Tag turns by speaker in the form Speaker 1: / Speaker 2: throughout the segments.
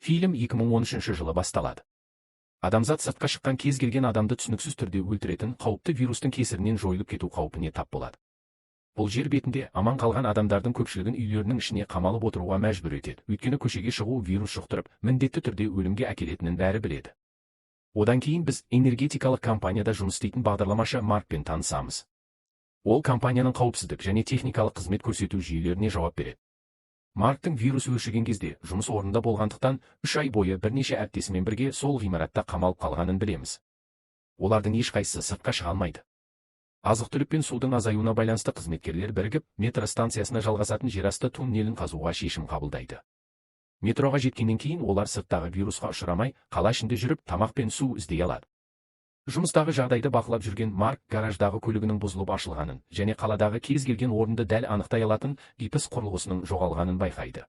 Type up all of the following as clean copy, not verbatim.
Speaker 1: Фильм 2013 жылы басталады. Адамзат сыртқа шыққан кез келген адамды түсініксіз түрде өлтіретін қауіпті вирустың кесірінен жойылып кету қаупіне тап болады. Бұл жер бетінде аман қалған адамдардың көпшілігін үйлерінің ішіне қамалып отыруға мәжбүр етеді. Өйткені көшеге шығу вирус жұқтырып, міндетті түрде өлімге әкелетінін бәрі біледі. Одан кейін біз энергетикалық компанияда жұмыс істейтін бағдарламашы Маркпен танысамыз. Ол компанияның қауіпсіздік және техникалық қызмет көрсету жүйелеріне жауап береді. Марктың вирус өршіген кезде жұмыс орнында болғандықтан, 3 ай бойы бірнеше әріптесімен бірге сол ғимаратта қамалып қалғанын білеміз. Олардың ешқайсысы сыртқа шыға алмайды. Азық-түлік пен судың азаюына байланысты қызметкерлер бірігіп, метро станциясына жалғасатын жерасты туннелін қазуға шешім қабылдайды. Метроға жеткеннен кейін олар сырттағы вирусқа ұшырамай, қала ішінде жүріп, тамақ пен су іздей алады. Жұмыстағы жағдайды бақылап жүрген Марк гараждағы көлігінің бұзылып ашылғанын және қаладағы кез келген орынды дәл анықтай алатын GPS құрылғысының жоғалғанын байқайды.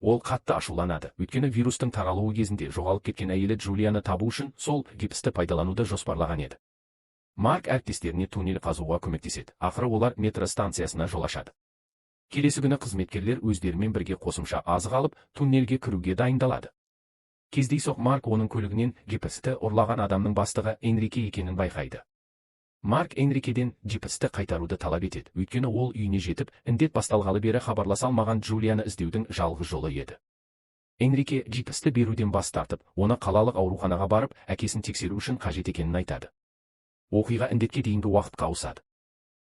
Speaker 1: Ол қатты ашуланады, өйткені вирустың таралуы кезінде жоғалып кеткен әйелі Джулияны табу үшін сол GPS-ті пайдалануды жоспарлаған еді. Марк әріптестеріне туннель қазуға көмектеседі. Ақыры олар метро станциясына жол ашады. Келесі күні қызметкерлер өздерімен бірге қосымша азық алып, туннельге кіруге дайындалады. Кездейсоқ Марк оның көлігінен GPS-ті ұрлаған адамның бастығы Энрике екенін байқайды. Марк Энрикеден GPS-ті қайтаруды талап етеді, өйткені ол үйіне жетіп, індет басталғалы бері хабарласа алмаған Джулияны іздеудің жалғыз жолы еді. Энрике GPS-ті беруден бас тартып, оны қалалық ауруханаға барып, әкесін тексеру үшін қажет екенін айтады. Оқиға індетке дейінгі уақытқа ауысады.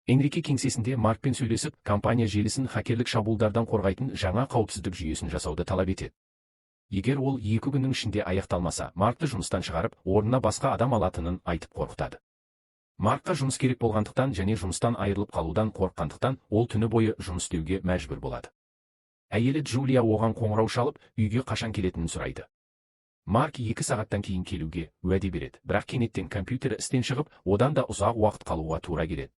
Speaker 1: Энрике кеңсесінде Маркпен сөйлесіп, компания желісін хакерлік шабуылдардан қорғайтын жаңа қауіпсіздік жүйесін жасауды талап етеді. Егер ол 2 күннің ішінде аяқталмаса, Маркты жұмыстан шығарып, орнына басқа адам алатынын айтып қорқытады. Маркқа жұмыс керек болғандықтан және жұмыстан айырылып қалудан қорыққандықтан, ол түні бойы жұмыс істеуге мәжбүр болады. Әйелі Джулия оған қоңырау шалып, үйге қашан келетінін сұрайды. Марк 2 сағаттан кейін келуге уәде береді, бірақ кенеттен компьютері істен шығып, одан да ұзақ уақыт қалуға тура келеді.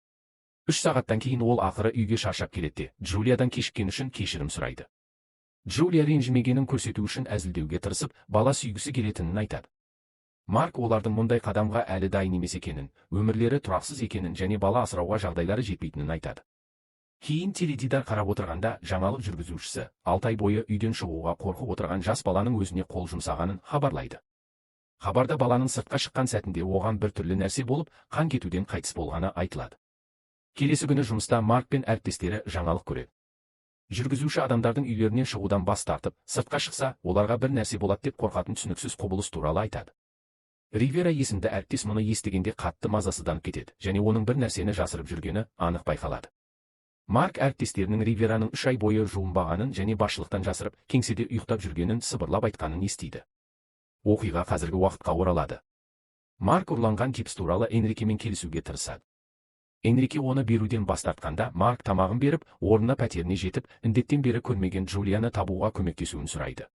Speaker 1: 3 сағаттан кейін ол ақыры үйге шаршап келеді де, Джулиядан кешіккені үшін кешірім сұрайды. Джулия ренжімегенін көрсету үшін әзілдеуге тырысып, бала сүйгісі келетінін айтады. Марк олардың мұндай қадамға әлі дайын емес екенін, өмірлері тұрақсыз екенін және бала асырауға жағдайлары жетпейтінін айтады. Кейін теледидар қарап отырғанда, жаңалық жүргізушісі 6 ай бойы үйден шығуға қорқып отырған жас баланың өзіне қол жұмсағанын хабарлайды. Хабарда баланың сыртқа шыққан сәтінде оған бір түрлі нәрсе болып, қан кетуден қайтыс болғаны айтылады. Келесі күні жұмыста Марк пен әріптестері жаңалық көреді. Жүргізуші адамдардың үйлерінен шығудан бас тартып, сыртқа шықса, оларға бір нәрсе болады деп қорқатын түсініксіз құбылыс туралы айтады. Ривера есімді әріптес мұны естігенде қатты мазасызданып кетеді және оның бір нәрсені жасырып жүргені анық байқалады. Марк әріптестерінің Ривераның 3 ай бойы жуынбағанын және басшылықтан жасырып, кеңседе ұйықтап жүргенін сыбырлап айтқанын естиді. Оқиға қазіргі уақытқа оралады. Марк ұрланған GPS туралы Энрикемен келісуге тырысады. Энрике оны беруден бас тартқанда, Марк тамағын беріп, орнына пәтеріне жетіп, індеттен бері көрмеген Джулияны табуға көмектесуін сұрайды.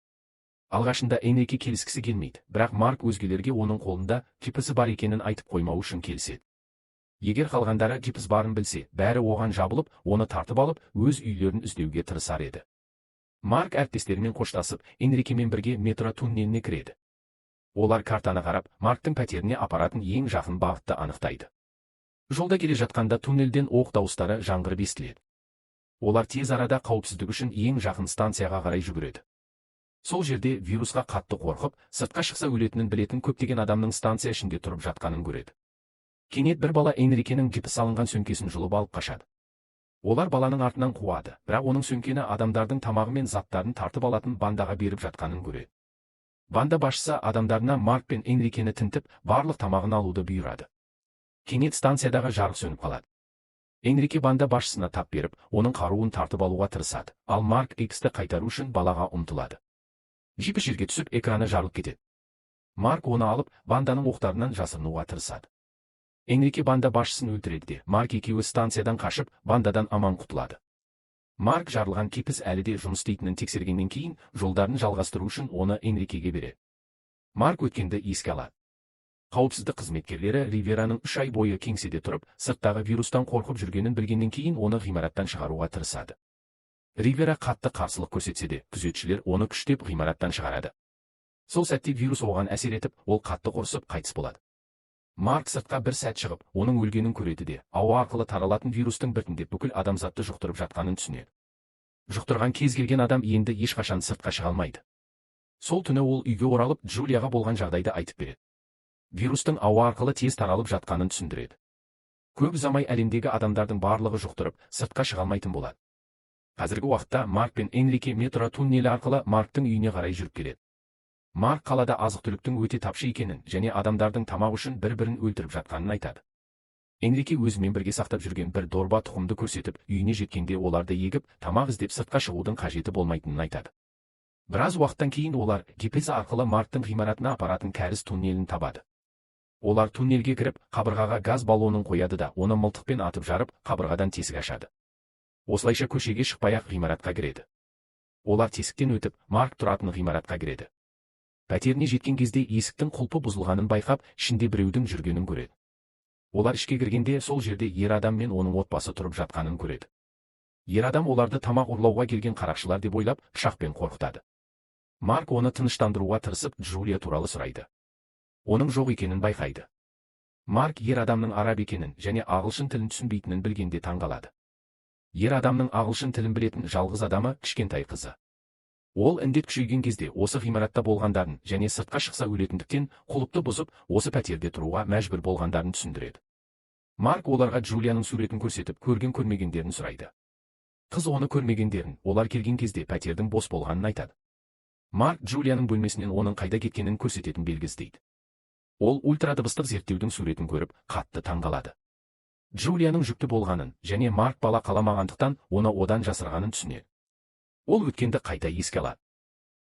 Speaker 1: Алғашында Энрике келіскісі келмейді, бірақ Марк өзгелерге оның қолында GPS бар екенін айтып қоймау үшін келіседі. Егер қалғандары GPS барын білсе, бәрі оған жабылып, оны тартып алып, өз үйлерін іздеуге тырысар еді. Марк әріптестерімен қоштасып, Энрикемен бірге метро туннеліне кіреді. Олар картаны қарап, Марктың пәтеріне апаратын ең жақын бағытты анықтайды. Жолда келе жатқанда туннельден оқ дауыстары жаңғырып естіледі. Олар тез арада қауіпсіздік үшін ең жақын станцияға қарай жүгіреді. Сол жерде вирусқа қатты қорқып, сыртқа шықса өлетінін білетін көптеген адамның станция ішінде тұрып жатқанын көреді. Кенет бір бала Энрикенің GPS салынған сөмкесін жұлып алып қашады. Олар баланың артынан қуады, бірақ оның сөмкені адамдардың тамағы мен заттарын тартып алатын бандаға беріп жатқанын көреді. Банда басшысы адамдарына Марк пен Энрикені тінтіп, барлық тамағын алуды бұйырады. Кенет станциядағы жарық сөніп қалады. Энрике банда басшысына тап беріп, оның қаруын тартып алуға тырысады, ал Марк GPS-ті қайтару үшін балаға ұмтылады. GPS жерге түсіп, экраны жарылып кетеді. Марк оны алып, банданың оқтарынан жасырынуға тырысады. Энрике банда басшысын өлтіреді де, Марк екеуі станциядан қашып, бандадан аман құтылады. Марк жарылған GPS әлі де жұмыс істейтінін тексергеннен кейін, жолдарын жалғастыру үшін оны Энрикеге береді. Марк өткенді еске алады. Қауіпсіздік қызметкерлері Ривераның 3 ай бойы кеңседе тұрып, сырттағы вирустан қорқып жүргенін білгеннен кейін, оны ғимараттан шығаруға тырысады. Ривера қатты қарсылық көрсетсе де, күзетшілер оны күштеп ғимараттан шығарады. Сол сәтте вирус оған әсер етіп, ол қатты құрысып, қайтыс болады. Марк сыртқа бір сәт шығып, оның өлгенін көреді де, ауа арқылы таралатын вирустың біртіндеп бүкіл адамзатты жұқтырып жатқанын түсінеді. Жұқтырған кез келген адам енді ешқашан сыртқа шыға алмайды. Сол түні ол үйге оралып, Джулияға болған жағдайды айтып береді. Вирустың ауа арқылы тез таралып жатқанын түсіндіреді. Көп ұзамай әлемдегі адамдардың барлығы жұқтырып, сыртқа шыға алмайтын болады. Қазіргі уақытта Марк пен Энрике метро туннелі арқылы Марктың үйіне қарай жүріп келеді. Марк қалада азық-түліктің өте тапшы екенін және адамдардың тамақ үшін бір-бірін өлтіріп жатқанын айтады. Энрике өзімен бірге сақтап жүрген бір дорба тұқымды көрсетіп, үйіне жеткенде оларды егіп, тамақ іздеп сыртқа шығудың қажеті болмайтынын айтады. Біраз уақыттан кейін олар GPS арқылы Марктың ғимаратына апаратын кәріз туннелін табады. Олар туннельге кіріп, қабырғаға газ баллонын қояды да, оны мылтықпен атып жарып, қабырғадан тесік ашады. Осылайша көшеге шықпай-ақ ғимаратқа кіреді. Олар тесіктен өтіп, Марк тұратын ғимаратқа кіреді. Пәтеріне жеткен кезде есіктің құлпы бұзылғанын байқап, ішінде біреудің жүргенін көреді. Олар ішке кіргенде сол жерде ер адам мен оның отбасы тұрып жатқанын көреді. Ер адам оларды тамақ ұрлауға келген қарақшылар деп ойлап, пышақпен қорқытады. Марк оны тыныштандыруға тырысып, Джулия туралы сұрайды. Оның жоқ екенін байқайды. Марк ер адамның араб екенін және ағылшын тілін түсінбейтінін білгенде таңғалады. Ер адамның ағылшын тілін білетін жалғыз адамы кішкентай қызы. Ол індет күшейген кезде осы ғимаратта болғандарын және сыртқа шықса өлетіндіктен құлыпты бұзып, осы пәтерде тұруға мәжбүр болғандарын түсіндіреді. Марк оларға Джулияның суретін көрсетіп, көрген көрмегендерін сұрайды. Қыз оны көрмегендерін, олар келген кезде пәтердің бос болғанын айтады. Марк Джулияның бөлмесінен оның қайда кеткенін көрсететін белгі іздейді. Ол ультрадыбыстық зерттеудің суретін көріп, қатты таңғалады. Джулияның жүкті болғанын және Марк бала қаламағандықтан оны одан жасырғанын түсінеді. Ол өткенді қайта еске алады.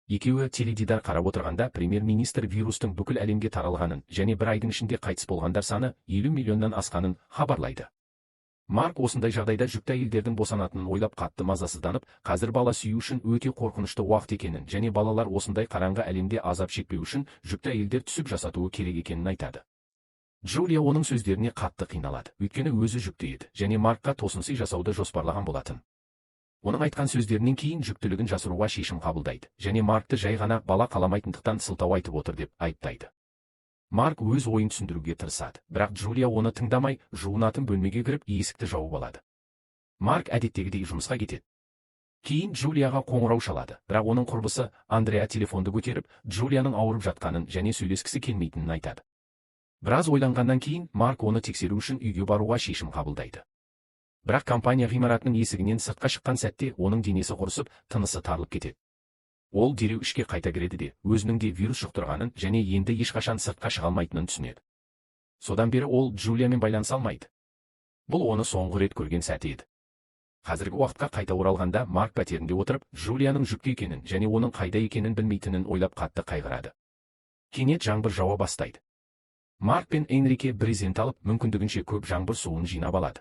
Speaker 1: Екеуі теледидар қарап отырғанда премьер-министр вирустың бүкіл әлемге таралғанын және бір айдың ішінде қайтыс болғандар саны 50 миллионнан асқанын хабарлайды. Марк осындай жағдайда жүкті әйелдердің босанатынын ойлап қатты мазасызданып, қазір бала сүю үшін өте қорқынышты уақыт екенін және балалар осындай қараңғы әлемде азап шекпеу үшін жүкті әйелдер түсік жасатуы керек екенін айтады. Джулия оның сөздеріне қатты қиналады, өйткені өзі жүкті еді және Маркқа тосын сый жасауды жоспарлаған болатын. Оның айтқан сөздерінен кейін жүктілігін жасыруға шешім қабылдайды және Маркты жай ғана бала қаламайтындықтан сылтау айтып отыр деп айыптайды. Марк өз ойын түсіндіруге тырысады, бірақ Джулия оны тыңдамай, жуынатын бөлмеге кіріп, есікті жауып алады. Марк әдеттегідей жұмысқа кетеді. Кейін Джулияға қоңырау шалады, бірақ оның құрбысы Андреа телефонды көтеріп, Джулияның ауырып жатқанын және сөйлескісі келмейтінін айтады. Біраз ойланғаннан кейін Марк оны тексеру үшін үйге баруға шешім қабылдайды. Бірақ компания ғимаратының есігінен сыртқа шыққан сәтте оның денесі құрысып, тынысы тарылып кетеді. Ол дереу ішке қайта кіреді де, өзінің де вирус жұқтырғанын және енді ешқашан сыртқа шыға алмайтынын түсінеді. Содан бері ол Джулиямен байланыса алмайды. Бұл оны соңғы рет көрген сәті еді. Қазіргі уақытқа қайта оралғанда Марк пәтерінде отырып, Джулияның жүкті екенін және оның қайда екенін білмейтінін ойлап қатты қайғырады. Кенет жаңбыр жауа бастайды. Марк пен Энрике брезент алып, мүмкіндігінше көп жаңбыр суын жинап алады.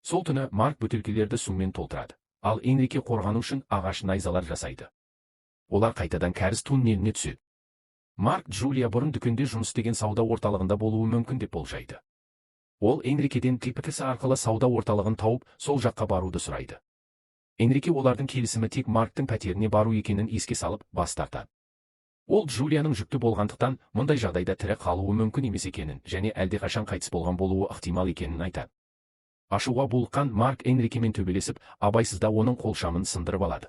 Speaker 1: Сол түні Марк бөтелкелерді сумен толтырады, ал Энрике қорғану үшін ағаш найзалар жасайды. Олар қайтадан кәріз туннеліне түседі. Марк Джулия бұрын дүкенде жұмыс істеген сауда орталығында болуы мүмкін деп болжайды. Ол Энрикеден GPS арқылы сауда орталығын тауып, сол жаққа баруды сұрайды. Энрике олардың келісімі тек Марктың пәтеріне бару екенін еске салып, бас тартады. Ол Джулияның жүкті болғандықтан мұндай жағдайда тірі қалуы мүмкін емес екенін және әлдеқашан қайтыс болған болуы ықтимал екенін айтады. Ашуға булыққан Марк Энрикемен төбелесіп, абайсызда оның қолшамын сындырып алады.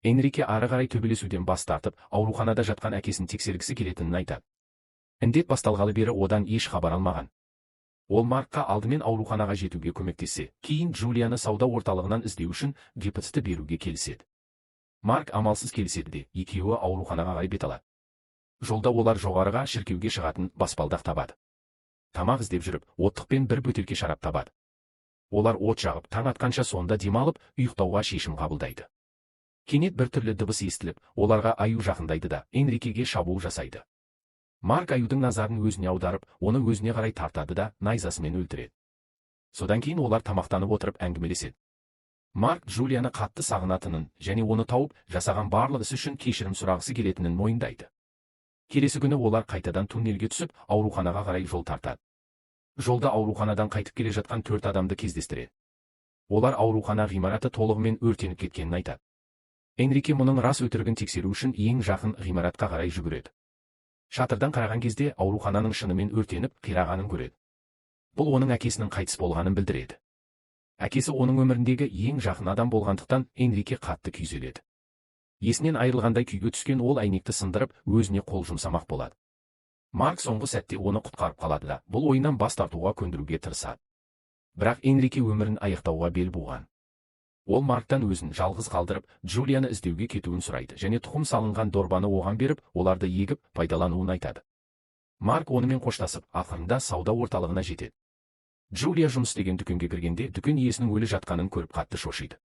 Speaker 1: Энрике ары қарай төбелесуден бас тартып, ауруханада жатқан әкесін тексергісі келетінін айтады. Індет басталғалы бері одан еш хабар алмаған. Ол Маркқа алдымен ауруханаға жетуге көмектессе, кейін Джулияны сауда орталығынан іздеу үшін GPS-ті беруге келіседі. Марк амалсыз келіседі де, екеуі ауруханаға қарай бет алады. Жолда олар жоғарыға шіркеуге шығатын баспалдақ табады. Тамақ іздеп жүріп, оттықпен бір бөтелке шарап табады. Олар от жағып, таң атқанша сонда демалып, ұйықтауға шешім қабылдайды. Кенет бір түрлі дыбыс естіліп, оларға аю жақындайды да, Энрикеге шабуыл жасайды. Марк аюдың назарын өзіне аударып, оны өзіне қарай тартады да, найзасымен өлтіреді. Содан кейін олар тамақтанып отырып әңгімелеседі. Марк Джулияны қатты сағынатынын және оны тауып, жасаған барлық ісі үшін кешірім сұрағысы келетінін мойындайды. Келесі күні олар қайтадан туннельге түсіп, ауруханаға қарай жол тартады. Жолда ауруханадан қайтып келе жатқан 4 адамды кездестіреді. Олар аурухана ғимараты толығымен өртеніп кеткенін айтады. Энрике мұның рас өтірігін тексеру үшін ең жақын ғимаратқа қарай жүгіреді. Шатырдан қараған кезде аурухананың шынымен өртеніп, қирағанын көреді. Бұл оның әкесінің қайтыс болғанын білдіреді. Әкесі оның өміріндегі ең жақын адам болғандықтан Энрике қатты күйзеледі. Есінен айырылғандай күйге түскен ол әйнекті сындырып, өзіне қол жұмсамақ болады. Марк соңғы сәтте оны құтқарып қалады да, бұл ойынан бас тартуға көндіруге тырысады. Бірақ Энрике өмірін аяқтауға бел буған. Ол Марктан өзін жалғыз қалдырып, Джулияны іздеуге кетуін сұрайды және тұқым салынған дорбаны оған беріп, оларды егіп, пайдалануын айтады. Марк онымен қоштасып, ақырында сауда орталығына жетеді. Джулия жұмыс істеген дүкенге кіргенде дүкен иесінің өлі жатқанын көріп қатты шошиды.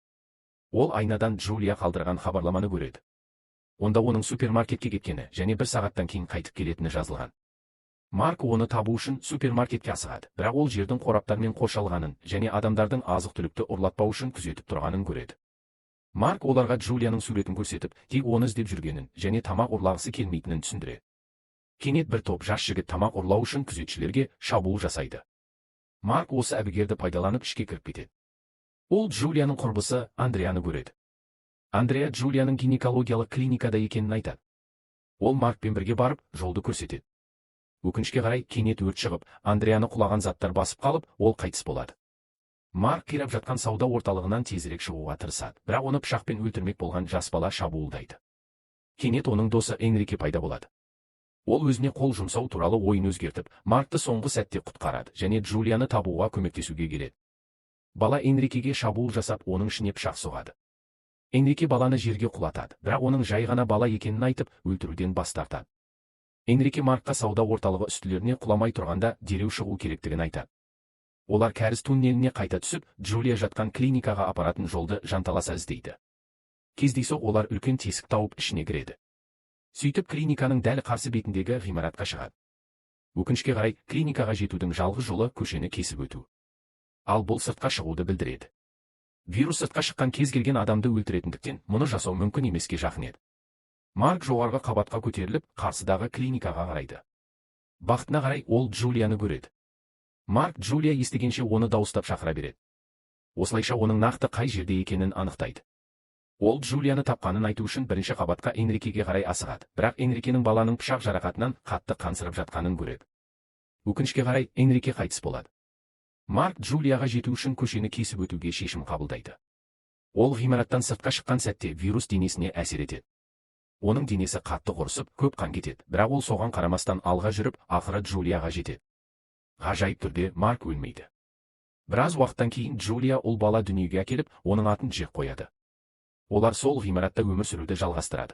Speaker 1: Ол айнадан Джулия қалдырған хабарламаны көреді. Онда оның супермаркетке кеткені және бір сағаттан кейін қайтып келетіні жазылған. Марк оны табу үшін супермаркетке асығады, бірақ ол жердің қораптармен қоршалғанын және адамдардың азық-түлікті ұрлатпау үшін күзетіп тұрғанын көреді. Марк оларға Джулияның суретін көрсетіп, тек оны іздеп жүргенін және тамақ ұрлағысы келмейтінін түсіндіреді. Кенет бір топ жас жігіт тамақ ұрлау үшін күзетшілерге шабуыл жасайды. Марк осы әбігерді пайдаланып ішке кіріп кетеді. Ол Джулияның құрбысы Андреаны көреді. Андреа Джулияның гинекологиялық клиникада екенін айтады. Ол Маркпен бірге барып, жолды көрсетеді. Өкінішке қарай, кенет өрт шығып, Андреаны құлаған заттар басып қалып, ол қайтыс болады. Марк қирап жатқан сауда орталығынан тезірек шығуға тырысады, бірақ оны пышақпен өлтірмек болған жас бала шабуылдайды. Кенет оның досы Энрике пайда болады. Ол өзіне қол жұмсау туралы ойын өзгертіп, Маркты соңғы сәтте құтқарады және Джулияны табуға көмектесуге келеді. Бала Энрикеге шабуыл жасап, оның ішіне пышақ соғады. Энрике баланы жерге құлатады, бірақ оның жай ғана бала екенін айтып, өлтіруден бас тартады. Энрике Маркқа сауда орталығы үстілеріне құламай тұрғанда дереу шығу керектігін айтады. Олар кәріз туннеліне қайта түсіп, Джулия жатқан клиникаға апаратын жолды жанталаса іздейді. Кездейсоқ олар үлкен тесік тауып ішіне кіреді. Сөйтіп клиниканың дәл қарсы бетіндегі ғимаратқа шығады. Өкінішке қарай, клиникаға жетудің жалғыз жолы көшені кесіп өту. Ал бұл сыртқа шығуды білдіреді. Вирус сыртқа шыққан кез келген адамды өлтіретіндіктен мұны жасау мүмкін емеске жақын еді. Марк жоғарғы қабатқа көтеріліп, қарсыдағы клиникаға қарайды. Бақытына қарай ол Джулияны көреді. Марк Джулия естігенше оны дауыстап шақыра береді. Осылайша оның нақты қай жерде екенін анықтайды. Ол Джулияны тапқанын айту үшін бірінші қабатқа Энрикеге қарай асығады, бірақ Энрикенің баланың пышақ жарақатынан қатты қансырап жатқанын көреді. Өкінішке қарай Энрике қайтыс болады. Марк Джулияға жету үшін көшені кесіп өтуге шешім қабылдайды. Ол ғимараттан сыртқа шыққан сәтте вирус денесіне әсер етеді. Оның денесі қатты құрысып, көп қан кетеді, бірақ ол соған қарамастан алға жүріп, ақыры Джулияға жетеді. Ғажайып түрде Марк өлмейді. Біраз уақыттан кейін Джулия ұл бала дүниеге әкеліп, оның атын Джек қояды. Олар сол ғимаратта өмір сүруді жалғастырады.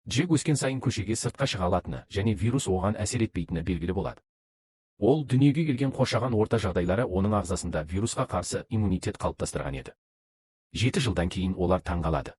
Speaker 1: Джек өскен сайын көшеге сыртқа шыға алатыны және вирус оған әсер етпейтіні белгілі болады. Ол дүниеге келген қоршаған орта жағдайлары оның ағзасында вирусқа қарсы иммунитет қалыптастырған еді. 7 жылдан кейін олар таңғалады.